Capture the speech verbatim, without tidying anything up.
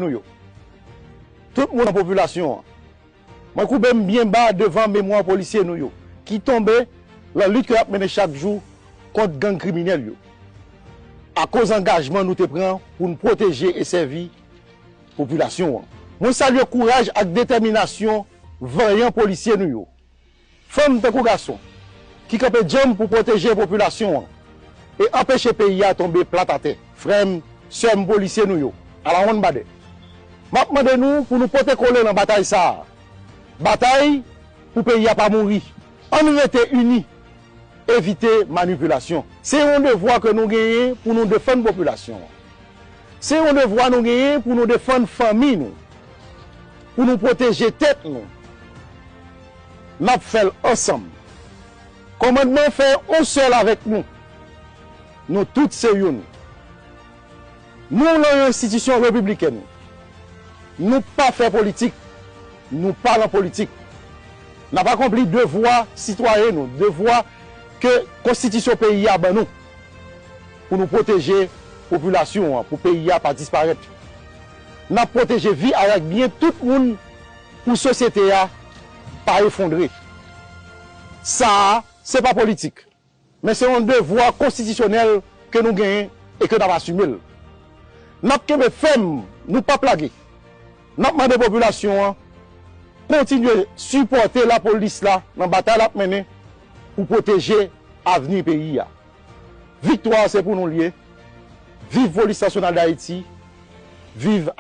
nou yo. Tout moun nan popilasyon an. Mwen koube m byen ba devan memwa polisye nou yo, ki tonbe nan lit ke y ap mennen chak jou kont gang kriminèl yo, akoz angajman nou te pran pou n pwoteje e sèvi popilasyon an. Mwen salye kouraj ak detèminasyon vanyan polisye nou yo, fanm tankou gason, ki kanpe djanm pou pwoteje popilasyon an e anpeche peyi a tonbe plat atè. Frè m, sè m polisye nou yo, alawonn badè, m ap mande nou pou nou pote kole nan batay sa a. Batay pou peyi a pa mouri. Ann rete ini, evite manipilasyon. Se yon devwa ke nou genyen pou nou defann popilasyon an. Se yon devwa nou genyen pou nou defann fanmi nou, pou nou pwoteje tèt nou. N ap fè l ansanm. Kòmandman fè yon sèl avèk nou. Nou tout se youn. Nou nan yon enstitisyon repiblikèn. Nou pa fè politik. Nou pa nan politik. N ap akonpli devwa sitwayen nou, devwa ke konstitisyon peyi a ban nou, pou nou pwoteje popilasyon an, pou peyi a pa disparèt. N ap pwoteje vi avèk byen tout moun pou sosyete a pa efondre. Sa a, se pa politik, men se yon devwa konstitisyonèl ke nou genyen e ke n ap asime l. N ap kenbe fèm, nou p ap lage. N ap mande popilasyon an kontinye sipòte lapolis la nan batay l ap mennen pou pwoteje avni peyi a. Viktwa a se pou nou l ye. Viv Polis Nasyonal d Ayiti. Viv